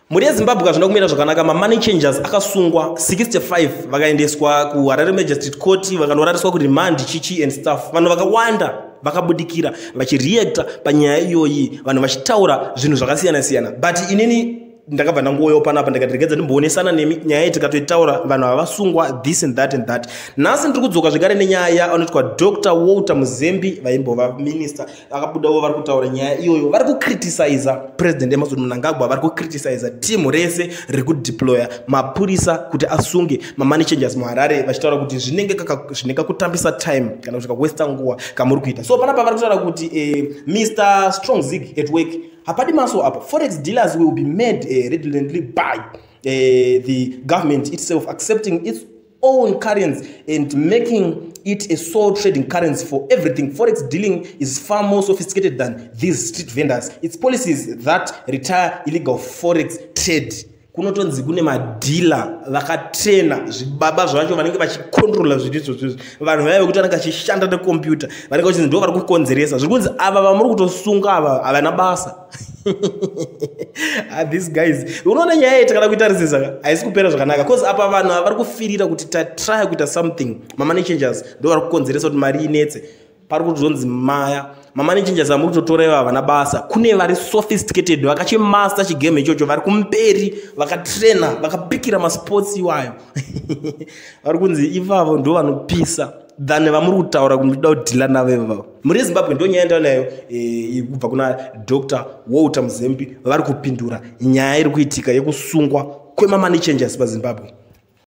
Mhuri yeZimbabwe, hazvina kumira zvakanaka. Mamoney changers akasungwa 65, vakaendeswa kuHarare Magistrate Court, vakanorariswa kuremand, chichi and stuff. Vanhu vakawanda vakabudikira vachireacta panyaya iyoyi, vanhu vachitaura zvinhu zvakasiyana-siyana, but inini ndakabva ndangoyo panapa, ndikati regedza ndimboonesana nemi nyaya iyi. Tikatoitaura vanhu havasungwa, this and that and that. Nhasi ndiri kudzoka zvekare nenyaya anoitwa Dr Walter Muzembi, vaimbova minista, vakabudawo vari kutaura nyaya iyoyo. Vari kucriticiza President Emmerson Mnangagwa, vari kucriticiza timu rese riri kudeploya mapurisa kuti asunge mamoney changers muHarare, vachitaura kuti zvinenge kutambisa time kana kusvika kuwesta nguva kamuri kuita. So panapa vari kutaura kuti Mr Strong Zig at work, hapadi maso apa. Forex dealers will be made redundantly by the government itself accepting its own currency and making it a sole trading currency for everything. Forex dealing is far more sophisticated than these street vendors. Its policies that retire illegal forex trade. Kunotonzi kune madealer vakatrena zvibaba zvacho vanenge vachicontrola zvinhu izvozvo. Vanhu vaya vekuti vanenge vachishanda necomputer, vanenge vachinzi ndo vari kukonzeresa. Zviri kunzi ava vamuri kutosunga ava havana basa. Ah, these guys, unoona nyaya iyi takada kuitarisisa haisi kupera zvakanaka, 'cause apa vanhu ava vari kufirira kuti tatry kuita something, mamoney changers ndo vari kukonzeresa kuti mari inetse. Pari kutozonzi maya mamoney changers amuri kutotora iva havana basa. Kune vari sophisticated, vakachimaster chigame ichocho, vari kumberi, vakatrena, vakapikira masports iwayo. Vari kunzi ivavo ndo vanopisa than vamuri kutaura kuti muchida kudeala navo ivavo. Muri yeZimbabwe, ndo nyaya ndanayo iri kubva kuna Dr Walter Muzembi. Vari kupindura nyaya iri kuitika yekusungwa kwemamoney changers paZimbabwe.